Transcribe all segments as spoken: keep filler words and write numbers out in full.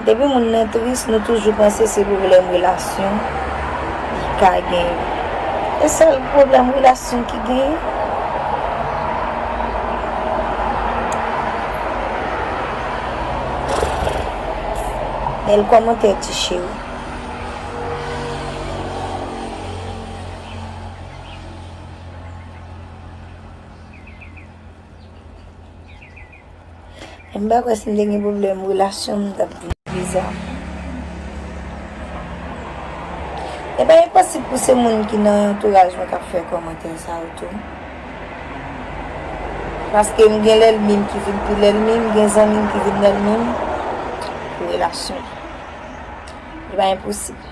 Depi moun nan tris, nou toujou panse se pwoblèm relasyon li ka genyen. Se sèl pwoblèm relasyon ki genyen. Bèl kòmantè, ti cheri. M pa kwè si m te gen pwoblèm relasyon, m t ap viv bizarre. E pa enposib pou se moun ki nan antouraj mwen k ap fè kòmantè sa yo tou. Paske m gen lènmi m ki vin pi lènmi, m gen zanmi m ki vin lènmi m pou relasyon. E pa enposib.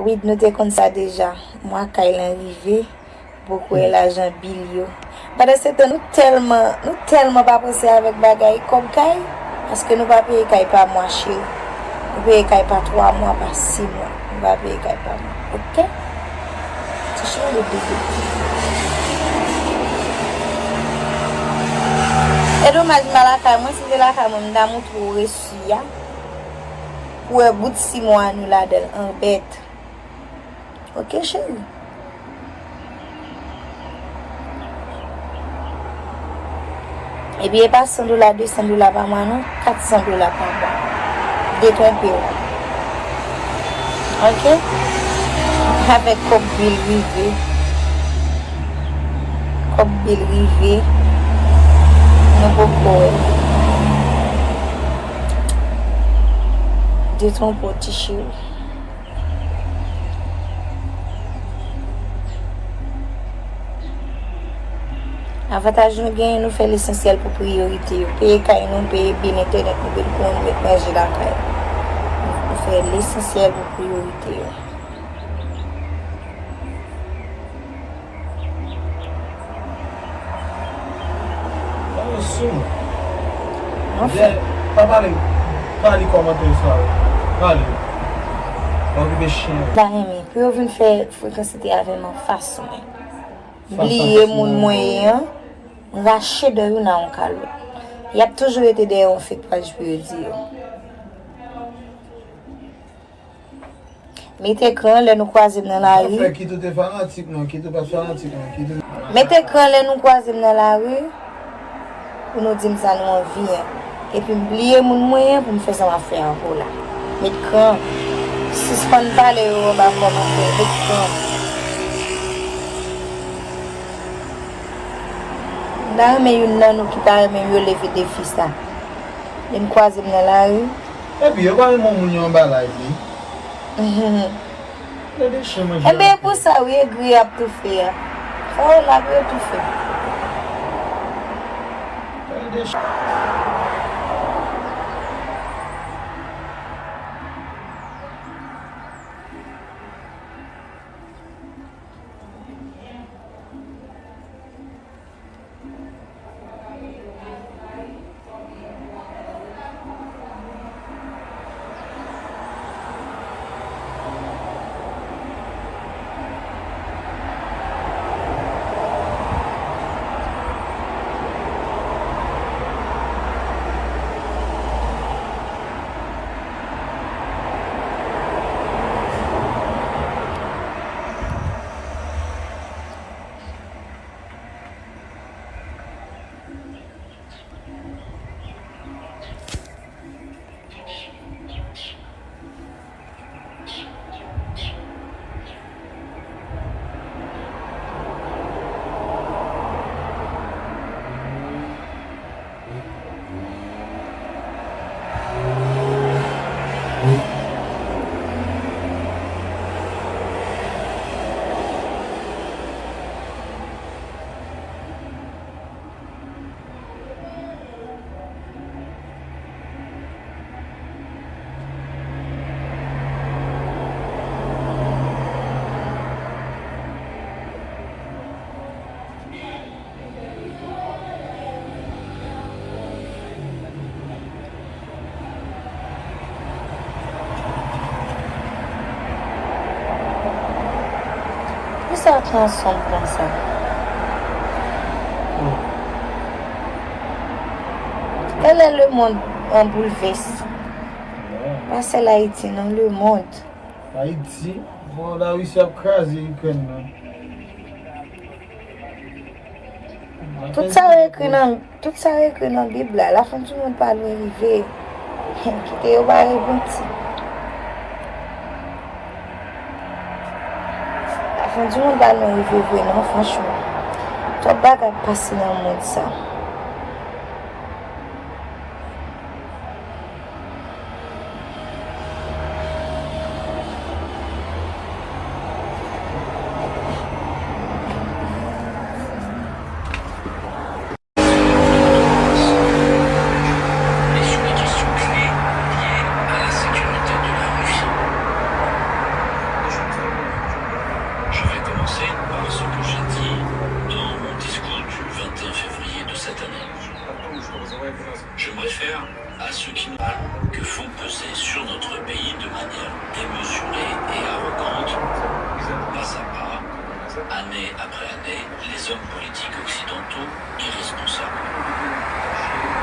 Wi, nou te konn sa deja. Mwa kay lan rive, poko wè lajan bil yo. Pandan se tan, nou tèlman, nou tèlman pa panse avèk bagay kòb kay, paske nou pa peye kay pa mwa, cheri. Nou peye kay pa twa mwa, pa sis mwa. Nou pa peye kay pa mwa. Oke? Ti cheri doudou. E domaj m pa lakay mwen, si m te lakay mwen, m ta montre w resi a. Pou wè bout sis mwa nou ladan l anbèt. Oke, cheri? Epi e pa san dola, de san dola pa mwa non, kat san dola pa mwa. Detwonpe w. Oke? Avèk kòb bil rive. Kòb bil rive. Nou poko wè. Detwonpe w, ti cheri. Avantaj nou genyen, nou fè lesansyèl pou priyorite yo. Peye kay nou, peye bil entènèt nou, bil kouran nou, met manje lakay nou. Nou fè lesansyèl pou priyorite yo. Pale sou mwen. Anfen. Dè, pa pale, pa li kòmantè sa yo. Pale. Pa okipe chen yo. M ta renmen pou yo vin fè frekansite avè m anfas mwen. M bliye moun mwen ye an, m rache dan youn a yon kalòt. Y ap toujou rete dèyè yon fake paj pou yo di yo. Met ekran lè nou kwaze m nan lari. Anfen, kit ou te fanatik mwen, kit ou pa t fanatik mwen, kit ou te... Met ekran lè nou kwaze m nan lari pou nou di m sa nou anvi an. Epi m bliye moun mwen an pou m fè sa m ap fè ankò la. Met kran. Sispann pale yo anba kòmantè. Met kran. M ta renmen youn nan nou ki ta renmen m yo leve defi sa. Lè n kwaze m nan lari. Epi yo pa renmen moun yo anba live li. Gade chen manje. Enben, e pou sa wi, egri ap toufe a. Sa yo la pou yo toufe. Gade chen. Pa pran sonn konsa. Genlè lemonn an boulvès. Pa sèl Ayiti non, lemonn. Ayiti, bon, Larisi ap kraze Ikrèn nan. Tout sa yo ekri nan, tout sa yo ekri nan Bib la, lafen di mond pa lwen rive. Kite yo pa repanti. Lafen di mond pa lwen rive vre non, franchman. Twòp bagay ap pase nan mond sa. Et sur les questions clés liées à la sécurité de la Russie. Je vais commencer par ce que j'ai dit dans mon discours du vingt et un février de cette année. Je me réfère à ce qui nous que font peser sur notre pays de manière démesurée et arrogante, pas à pas, année après année, les hommes politiques occidentaux irresponsables.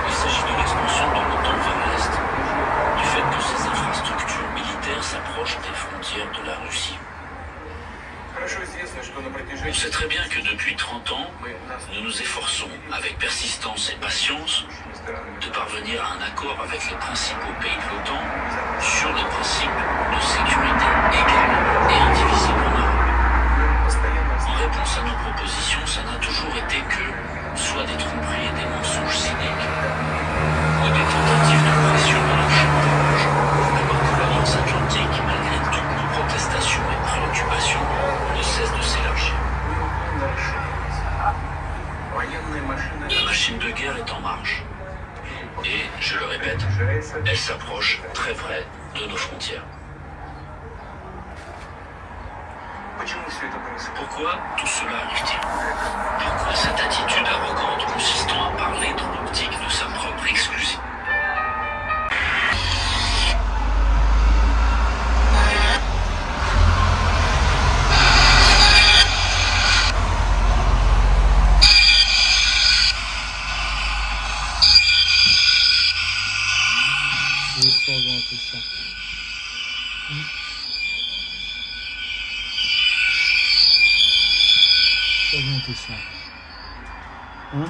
Il s'agit de l'expansion de l'OTAN vers l'Est, du fait que ses infrastructures militaires s'approchent des frontières de la Russie. On sait très bien que depuis trente ans, nous nous efforçons, avec persistance et patience, de parvenir à un accord avec les principaux pays de l'OTAN sur des principes de sécurité égale et indivisible en Europe. En réponse à nos propositions, ça n'a toujours été que soit des tromperies et des mensonges cyniques, ou des tentatives de pression et de chantage, alors que l'Alliance atlantique, malgré toutes nos protestations et préoccupations, ne cesse de s'élargir. La machine de guerre est en marche. Et, je le répète, elle s'approche très près de nos frontières. Pourquoi tout cela arrive-t-il ? Pourquoi cette attitude arrogante consistant à parler dans l'optique de sa propre exclusion ? Sa gen te sa. Hein?